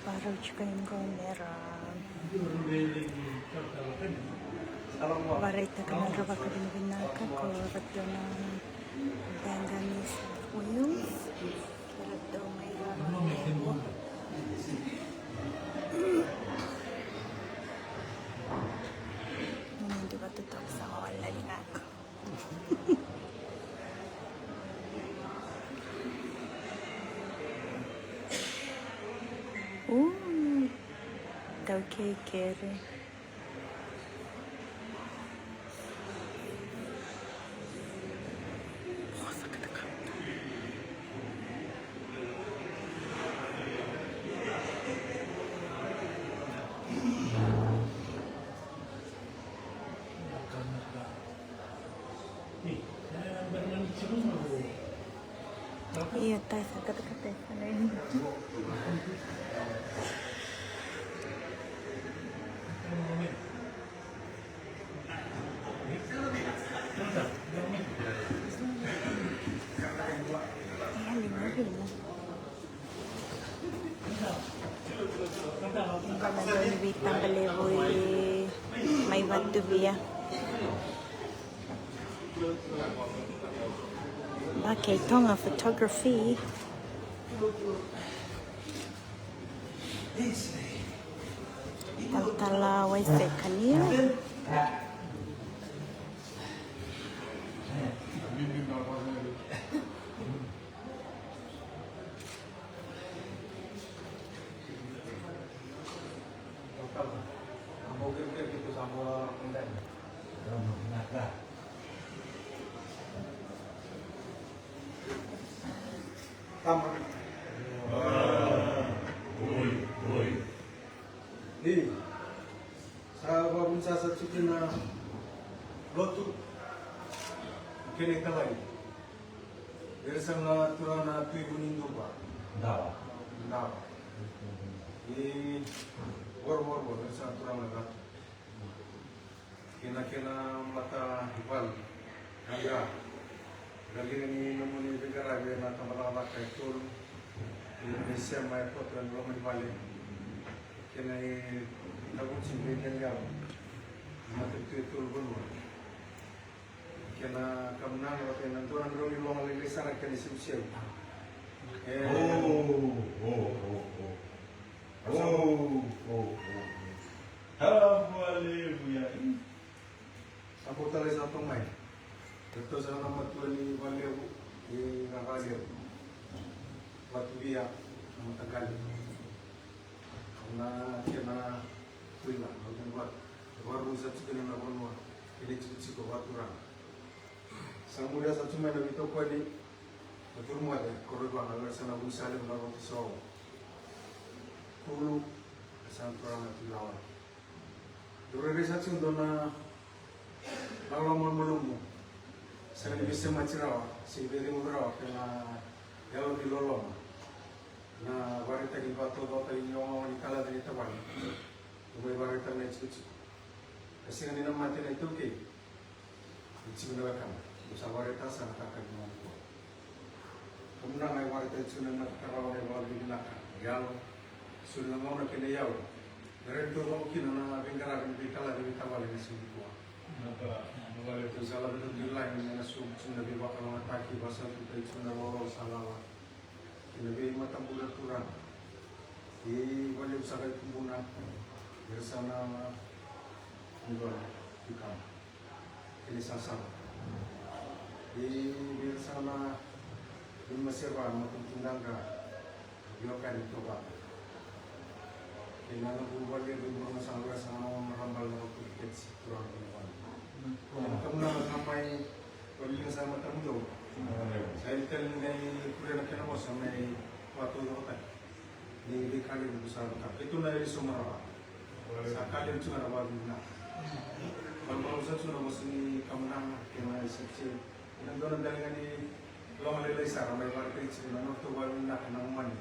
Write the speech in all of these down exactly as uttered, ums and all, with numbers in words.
Varau tiko qo me ra vakaraitaka na nodra vakavinavinaka ko iratou na Bengalese Wales. Eratou mai Viti. Ni dua vata toka sa wale na ligana. Uu, taukei kere. Ia, tasa, katakata e fale. Ia, lima, lima. Qo na dauniveitabu levu i mai Vatuvia. Vaka kei Toga Photography. Talatala Waisea Kania. Tama. Oi, oi. Ni sa vavunisa sa tiko na lotu. Kena italai. Vei ira sa na turaga na Tui Vuniduva. Dawa. Dawa. Ni vorovoro vei ira sa na turaga na Catu. Kei na kena mata ivalu. Na qa. Qa liga ni nomuni veiqaravi ena tabacakacaka e tolu. Kei na veisema e koto ena loma ni vale. Kei na itavuti veidaliavu. Matanitu e tolu vanua. Kei na kamunaga vata kei na dua na drau ni loga lailai sara kei na isevusevu. E. O, o, o, o. O, o, o. Haleluya. Sa bau talai sa toka mai. Ratou sa na matua ni Valevu, ni Raralevu. Vatuvia, na mataqali. Na kena kuila, na kena vatu. Vakarua sa tiko na vanua, kena itikotiko vaturaga. Sa muria sa tu mai na veitokoni, na Turu Moce, Koroivana, vei ira sa na vunisa levu na lotu sa ogo. Kulu, sa na turaga na Tui Lawaki. Dou rairai sa tiko dua na lalawa malumalumu. Sega ni veisemati rawa, sega ni veireguci rawa, kei na yalo ni loloma. Na vakaraitaki ni vakataucokotaki ni ogaoga ni kalaca ni tavale. Dou mai vakaraitaka na itikotiko. Ka sega ni na mate na iTaukei. Ni tiko na wekana, dou sa vakaraitaka sara na kakana ni gauna nikua. Kamunaga e vakaraitaka tiko na mata tarava na ivakavinavinaka, yalo, soli na gauna kei na iyau. Me rawa ni dau lako kina na veiqaravi ni veikalaci ni tavale ni siga nikua. Dou sa laveta tiko i lagi me na sobu tiko na veivakalougatataki, vakasaututaki tiko na lololo sa lala. Kei na veimatabula turaga. Kei Valevu saka i Kubuna. Vei ira sa na Kubuna, Tikama. Kei na sasala. Kei vei ira sa na Vunimaseva, Matubutubu, Qaqa. Veiwekani Tovata. Kei na noqu vale vei Burebasaga, vei ira sa na Marama, Marama, Burebasaga, Keti, turaga kei na vale. Kei na kamunaga sa mai Valiga sa matamudou. Sa yali tale ni qai kuria na kena vosa me vakataucokotaki. Ni veika levu sa vaka. Keitou na yali so marava. Sa ka levu tiko na vakavinaka. Malumalumu sa tiko na vosa ni kamunaga kei na isevusevu. Ena dua na daliga ni loma lailai sara mai vakaraitaki tiko na nodratou vakavinaka na mani.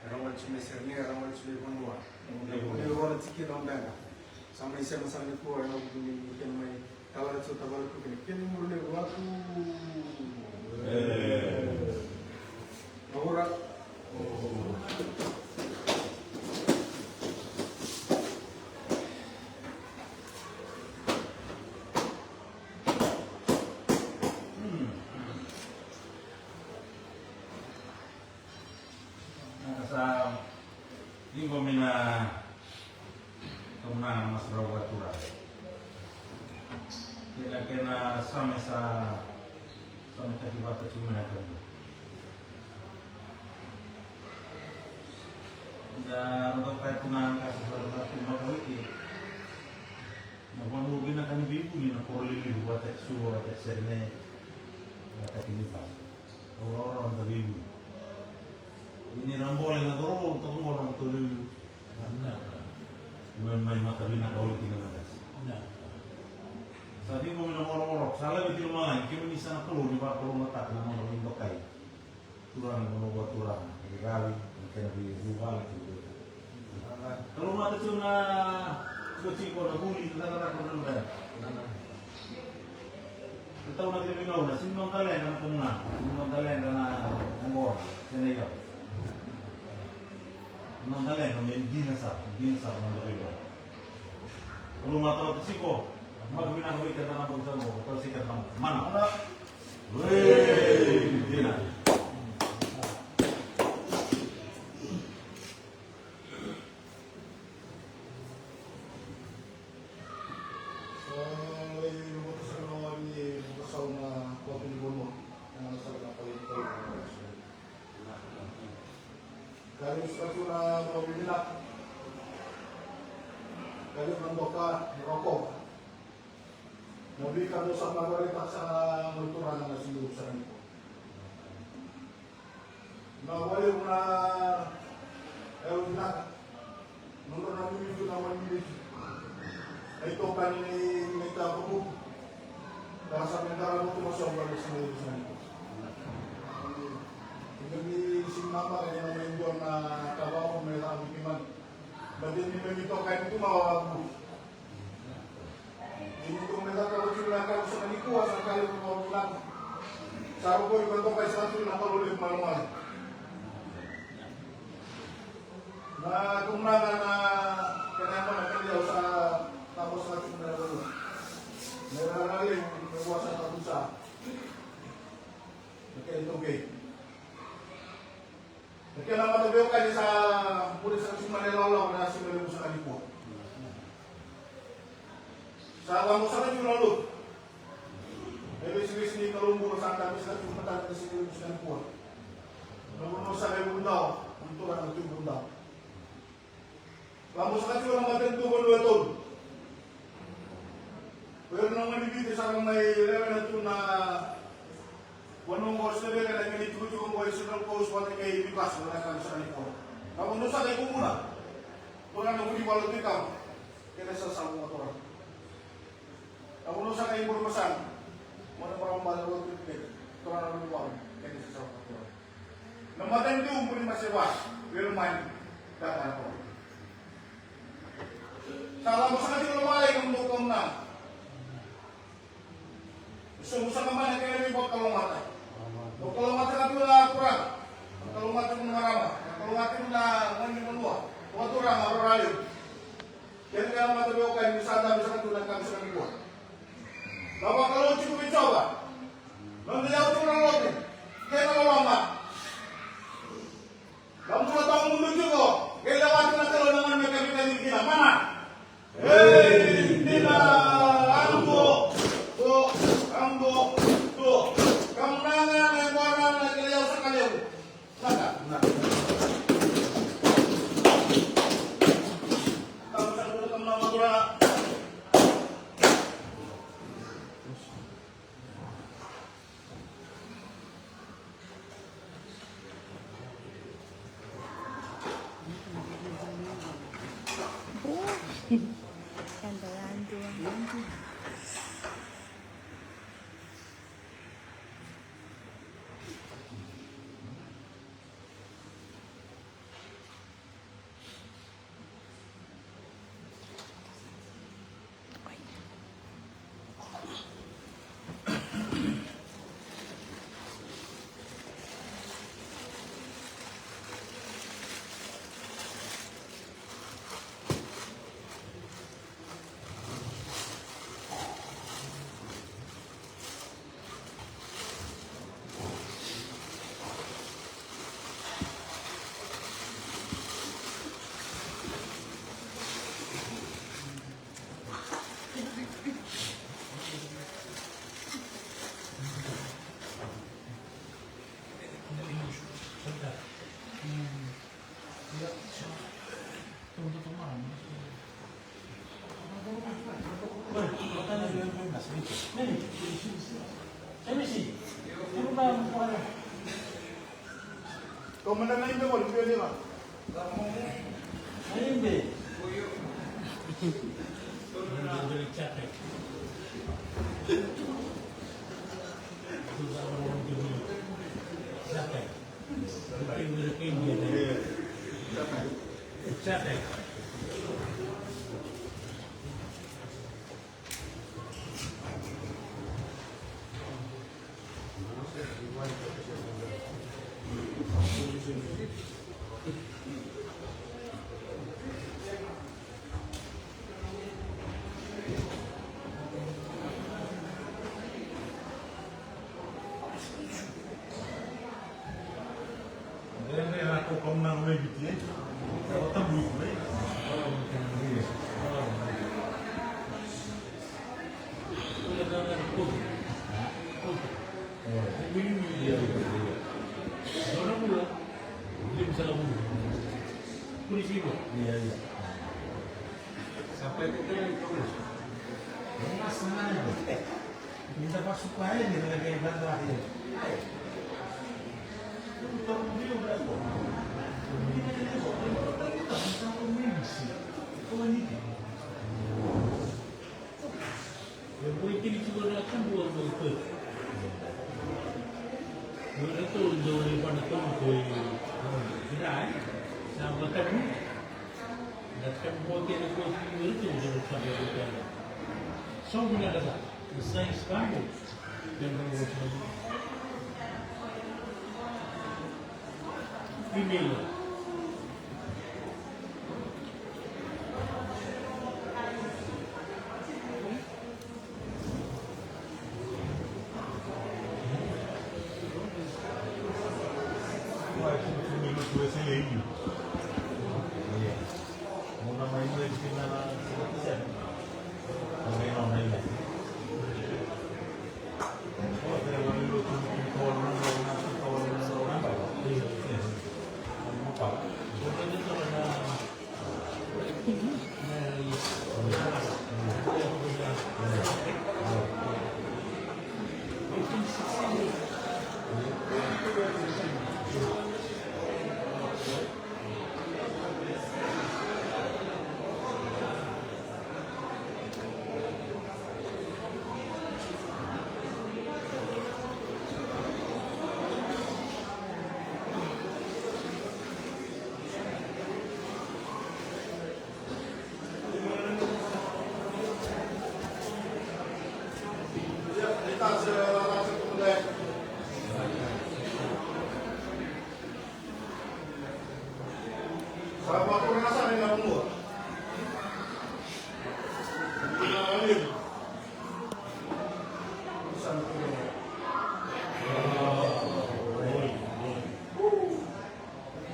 Era wali tiko mai Sereni, era wali tiko mai Vanua. Ia vuni rona tiko kina o Bega. Sa mai sema sara nikua ena vuku ni kena mai talara tiko tavale tu kina kena imuri levu Vatu. Maura. Sa ciqomi na kamunaga na masu rau vakaturaga. Kei na kena same sa sametaki vata tiko mai na kamunaga. Da rodo kaya tu na qase sa rodo tu na wiki. Na vanua vinaka ni veivuni na koro liliu vakataki Suva, vakataki Serene, vakataki Nivasi. Ora ora na veivuni. Ni ra bole na cauravou toka qo na matau liuliu. Mai, mai mata vinaka oti kina na qase. Sa ciqomi na vorovoro, sa laveti lomalagi, kemuni sa na Kalou ni vakalougatataka na nodra veidokai. Turaga na Vanua Vakaturaga, na veiqaravi, na kena veivuvale, kei na veiqaravi. Kalougata tiko na, tiko tiko na vuli, na cakacaka na nodra. Na tauna kei na veigauna, sega ni noda leqa na kamunaga, sega ni noda leqa na oqo, kei na iyau. Noda leqa me dina sara, dina sara na noda veigauna. Kalougata tiko, maka vinaka vei keda na bau sa qo, tau si keda na mana. Mana. Oi, dina. Kaliu sa tu na vakavivinaka. Kaliu na doka, na rokova. Na veika dou sa na vakaraitaka saka na Turaga na siga sa nikua. Na wale na e vinaka. Nodra na mimi tu na wani mimi tu. Na itokani ni na ita kabuku. Kara sa me dara mutu maso au kare sina i sina niko. Ika ni sinama ka ni na mai dua na kavako me la mi kimani. Bate ni me mi tokani tu ma wa kabuku. Ni mutu me caka oti na kaku saka nikua sa kale ko vinaka. Sa rokoi ko toka i sa tu na Kalou levu malomalo. Na kumuna ga na kena yamana kena yau sa tabo sa tu na yau. Me rara levu me ua sa tabo sa. Me kena toke. Na kena mata veiwekani sa muri saka tiko mai na ilawalawa na siga levu saka nikua. Sa cabo saka tiko na lotu. Na iveisivesi ni Kalou bula sa dabe saka tiko mataka na siga levu saka nikua. Na vanua saka e Vunau, na turaga na tui Vunau. Cabo saka tiko na matanitu vanua e tolu. Ko ira na gone ni Viti sa ra mai lewena tu na vanua qo, se veka na kena itikotiko qo e Central Coast vata kei Vipasi, na ka sa ni kola. Cabo saka i Kumuna. Ko na na vuni valo tu i kama. Kena sa sa vunga tora. Cabo saka i Bori Masana. Mo na vara valo tu i kama. Tora na vuni valo. Kena sa sa vunga tora. Na matanitu Buri Maseva, Veremani, Kakana Koro. Sa lako saka tiko na wale ka mudou kauna. Sobu saka mai na kena vei vakalougatataki. Vakalougatataka tu na turaga. Vakalougatataka tu na marama. Vakalougatataka tu na gone ni vanua. Vakaturaga, roraliu. Kena kena mata veiwekani ni sa dabe saka tu na ka ni saka nikua. Na vakalou tiko vei Jiova. Noda iyau tiko na lotu. Kena loloma. Na bula tawamudu tiko. Kei lewa tiko na Kalou na gone me kemikemi kina. Mana. Ei, dina. Amudu. Tu. Amudu. Tu. Kamunaga na yaqona na kei iyau saka levu.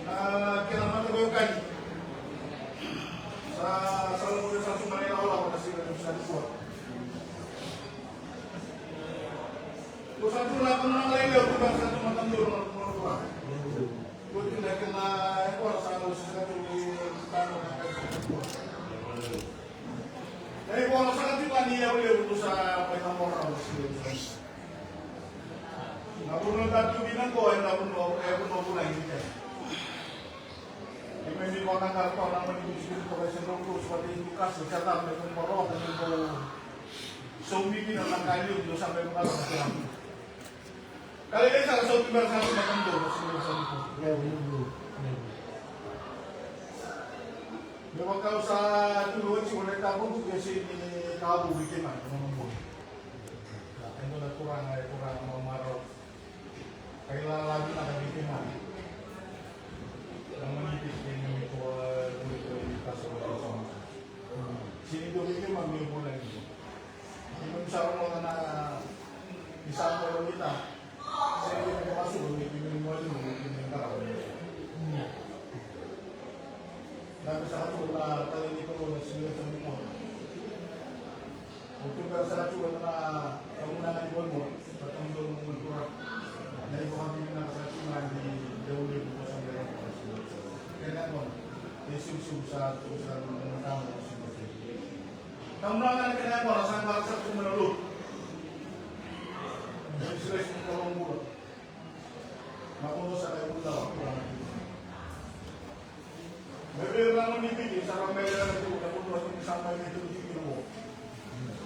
Na kena mataveiwekani. Sa, sa lako vei sa tu mai na olawa na siga ni sa tu kua. Ko sa tu na kau na lai leo tu ka sa tu mataduru na kua. Ko tu na kena e kua sa lako sa tu ni tano na kai sa tu kua. Na i kua sa tu ka ni ya ule tu sa mai na mora na siga ni sa. Na vuna dau tu kina qo, e na vuna, e vuna vuna i kea. Ni mai ni vaka ga ko na mani ni sini ko se no ko so ni ko kasi ka ta me ko ro ta ni ko so mi kina na ka ni ko sa me ko na ka. Ka le sa so ti me sa so ma kan do so ni so ni ko. Me vaka sa tu lo ti o le ta ko ke si ni ka bu ke ma no mo. Ena turaga, e turaga mamamarau. Kailala vinaka vei kemuni. Na mani vei kemuni ko a vuli ko i kaso ko i kaso. Sini dua vei kemuni me vula ni. Kemuni sa rogoca na, ni sa rogoca ni ta. Sini dua vei kemuni sa rogoca ni kemuni mo ni mo ni kemuni kara. Na me sa rogoca na tale ni ko na sini dua vei kemuni. O tu bera sara tu na kamunaga ni vanua, ka kamunaga ni vanua. Na ivakavinavinaka sara tu ga ni dau levu ka sa bera. Kena kona, e siusiu sa tu sa na kamunaga ni vanua. Kamunaga na kena kona sa bera sara tu na lotu. Sira sira ka vanua. Na kono sa ka vanua. Me vei na noni Viti, sa ra mai era tu, na kono sa tu, sa mai tu, tu, tu, tu.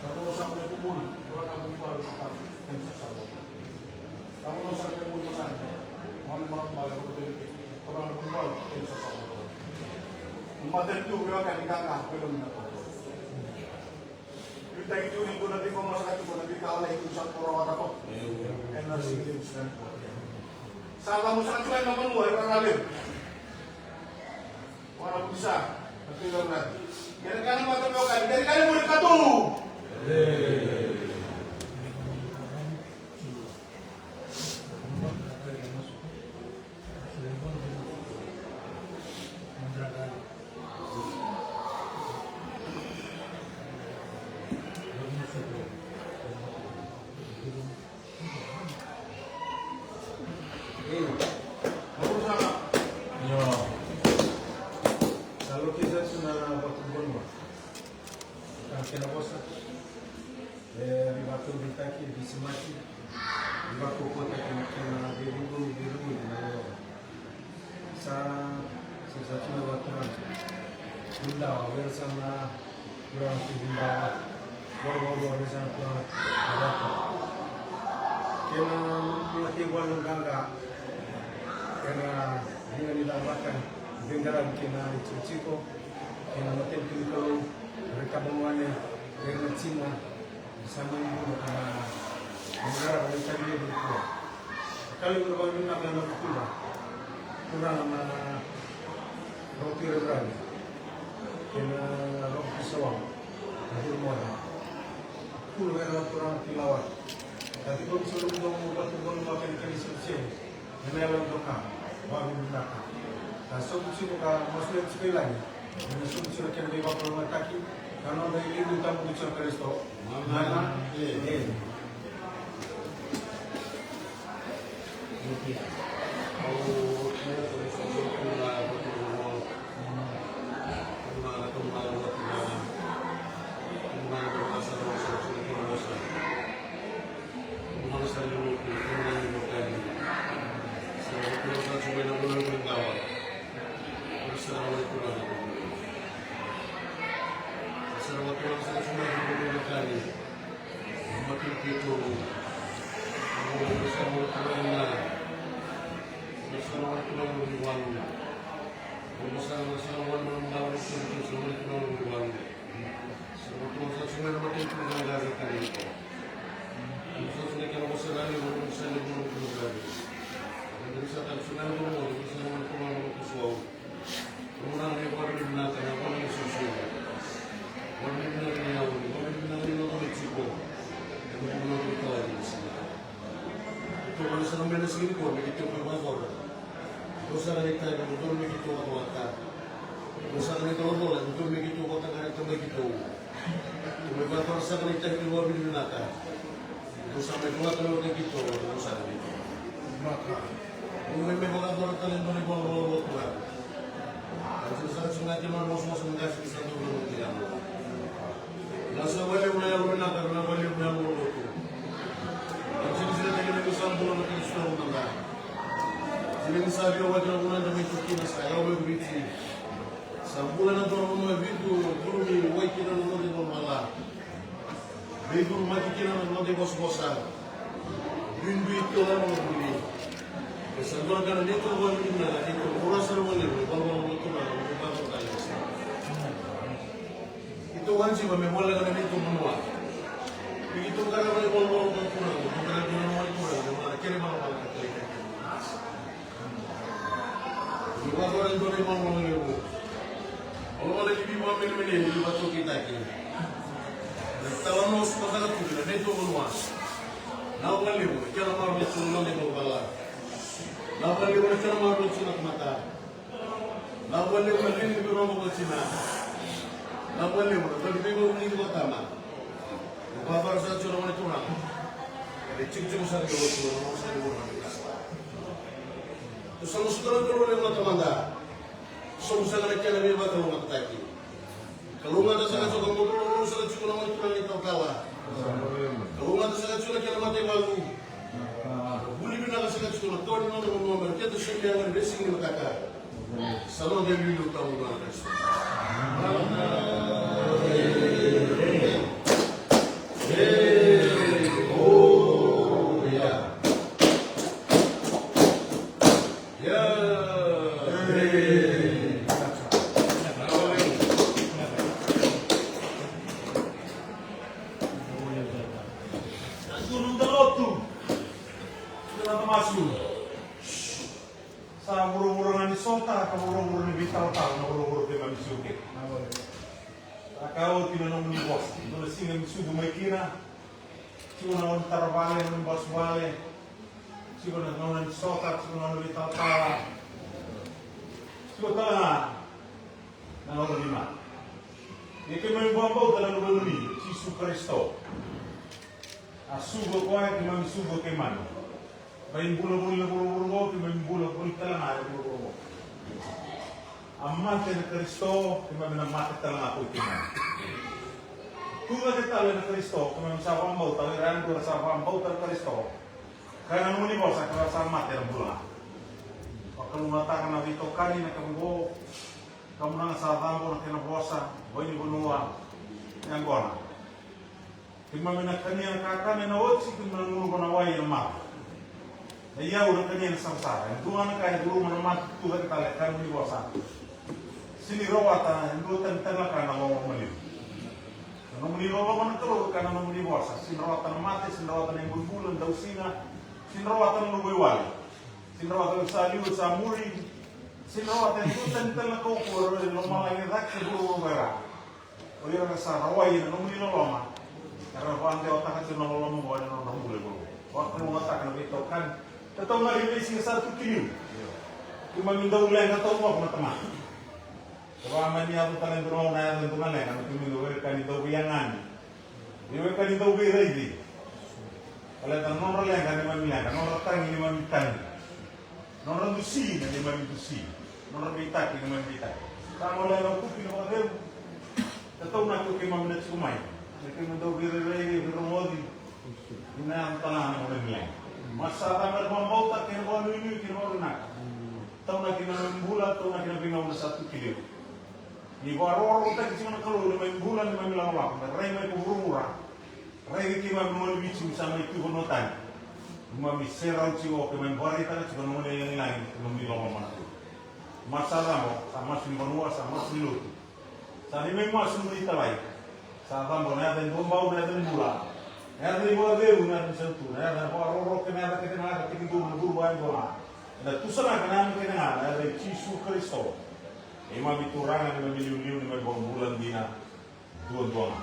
Na kono sa mai tu, tu, tu, na kono sa mai tu, tu, tu, sa sa. Na kono sa mai tu, tu, sa. Mami, mami, mami, ko te, ko na kono sa mai tu, tu, sa sa. Mate tu, vei ka ni kaka, ko na kono. Io, thank you, ni ko na tiko mo sa tiko na tiko ala i ko sa koro wata ko. Ena sigi ni sa. Sa ka mo sa tiko na manua, era na le. Wana ko sa, na tiko na. Kena kana mata mo ka, kena kana mo ka tu. Io. Sa loki sa tu na vatu vanua. Ka kena vosa. E, veivakauqetaki, veisemati, veivakaukauwataki na kena veivuke, veivuke na lewa. Sa, sa, sa tu na vakaturaga. Vindawa, vei ira sa na turaga tu Vindawa. Voro, voro, voro, vei ira sa na turaga. Kena, kena tevua na qaqa. Veiqaravi kei na itikotiko kei na matanitu ni Kalou, na veitabamuane, na tina, na sa mai bula ka na qarava na itavi levu ni Kalou. Ka levu na vakavinaka na vutuda, turaga na Roko Iravirani kei na Roko Kisawa, na Vurimoca. Kula vei ira na turaga ki Lawaki. Ka tiko ni sa lomudou vatu vanua kei na kena isevusevu. Ena yalo doka, vakavinaka. Ka sobu tiko ka masulaki tiko i lagi. Ena sobu tiko na kena veivakalougatataki. Ka noda iliuliu tabu ko Jisu Karisito. Mana. Emeni. Dou sara na itavi, dou me keitou vakavakata. Dou sara na icolacola, dou me keitou vakataqara, dou me keitou vakataqara, dou me keitou. Dou me vakayacora saka na itavi ni vakavinavinaka. Dou sa mai vakatara vata keitou, dou sara na itavi. Dou mai, mai vakayacora tale e dua na ivalavala vakatura. Au sa sega tiko ga kina na mosimosi na qase ni sa dou na mosimosi. Na sa vakalevu na yalo vinaka, na vakalevu na yalo lotu. Na sega ni sa teki na misa bula na Karisito mada. Sega ni sa via wai kina vuna eda mai tu kina sa yawa mai Viti. Sa bula na dua na vanua e vitu, curumi wai kina na noda ivalavala. Veicurumaki kina na noda ivosavosa. Duidui kina na noda vuli. E sa dua na ka na neitou vakavinavinaka, neitou bula sara vakalevu, ivalavala lotu na, na ivalavala lotu na. Keitou wanjiva me voleka na neitou vanua. Me keitou qarava na ivalavala vakatura, keitou qarava na ivalavala vakatura, me vaka na kena ivalavala ka tale. Ni vakavara e dua na ivalavala levu. Ivalavala ni veivakamenemenei, ni veivakaukauwataki. Na italanoa sa mataka tu na neitou vanua. Na vakalevu na kena maroroi tu na noda ivalavala. Na vakalevu na kena maroroi tu na tamata. Na vakalevu na liga ni veirogo vakatina. Na vakalevu na veivakaruru vakatama. Ni vakavara saka tiko na gone turaga. Eda tikotiko saka tiko na gone turaga. Tou sa masuta na Kalou levu na Tamada. Sobu saka na kena veivakalougatataki. Kalougata saka tiko na gone turaga, saka tiko na gone turaga ni talatala. Kalougata saka tiko na kena mataivalu. Vuli vinaka saka tiko na kawa ni noda vanua me keda sobu yani ena veisiga ni mataka. Sa noda iliuliu tabu na Karisito. Sa vuravura ga ni sota, ka vuravura ni veitalatala na vuravura keimami sucu kina. Sa ka oti na nomuni vosa, dua na siga me sucu mai kina. Tiko na nomuni tara vale, nomuni basu vale. Tiko na gauna ni sota, tiko na gauna ni veitalatala. Tiko tale ga na gauna ni mate. Ia keimami vakabauta na Luve i Lumi, Jisu Karisito. A sucu o koya, keimami sucu o keimami. Mai bula voli na vuravura oqo, keimami bula voli tale ga ena vuravura oqo. A mate na Karisito, keimami na mate tale ga ko i keimami. Tu cake tale na Karisito, keimami sa vakabauta, o ira yadua era sa vakabauta na Karisito. Kaya na nomuni vosa, kevaka sa mate era bula ga. Vakalougatataka na veitokani na kena oqo, ka muna ga sa cabo na kena vosa, vei ni vanua, yaqona. Keimami na kania na kakana ena oti, keimami na gunuva na wai ena maca. Na iyau na kania na sarasara. E dua ga na ka e curuma na mate tu cake tale, ka ni vosa. Sega ni rawata e dua tani tale na ka na loloma maliwa. Na nomuni loloma na Kalou ka na nomuni vosa. Sega ni rawata na mate, sega ni rawata na ibulibula, na dausiga, sega ni rawata na luve iwali. Sega ni rawata na sa liu, sa muri. Sega ni rawata e dua tani tale na kaukauwa e lomalagi e cake se vuravura e ra. O ira era sa rawai ena nomuni loloma, era vakadewataka tiko na loloma oqo ena nodra bula e vuravura. Vakalougatataka na veitokani. Keitou na veisiga sa tu ki liu. Keimami dau leqa taucoko na tamata. Kevaka mani yaco tale e dua na gauna, yaco e dua na leqa, na keimami dau wekani dau veiyagani. Ni wekani dau veiraici. Baleta na nodra leqa neimami leqa, nodra tagi neimami tagi. Nodra dusi na neimami dusi. Nodra veitaki neimami veitaki. Sa gole na kupi na vakacegu. Ka taunaki o keimami na tiko mai. Na keimami dau veirairai, veirogoci. Ni na yaco tale ga na gauna ni leqa. Masu sa cabo era vakabauta kei na vakanuinui kei na vakavinaka. Taunaki na neimami bula, taunaki na veigauna sa tu ki liu. Ni vakarokorokotaki tiko na Kalou neimami bula, neimami lakolako. Me rai mai ko vuravura. Raici keimami na gone Viti ni sa mai tu vanua tani. Keimami serau tiko o keimami vakaraitaka tiko na gone lagilagi, keimami loloma na Kalou. Masu sa cabo, sa masu ni vanua, sa masu ni lotu. Sa neimami masu ni italai. Sa cabo na yaca e duabau, na yaca ni bula. Na yaca ni vakacegu, na yaca ni sautu, na yaca ni vakarokoroko, na yaca kece ga, ka tekiduru na vuravura e dua ga. Ena tusanaka na yaca kece ga, na yaca i Jisu Karisito. Neimami Turaga, neimami iliuliu, neimami iVakabula dina. Duadua ga.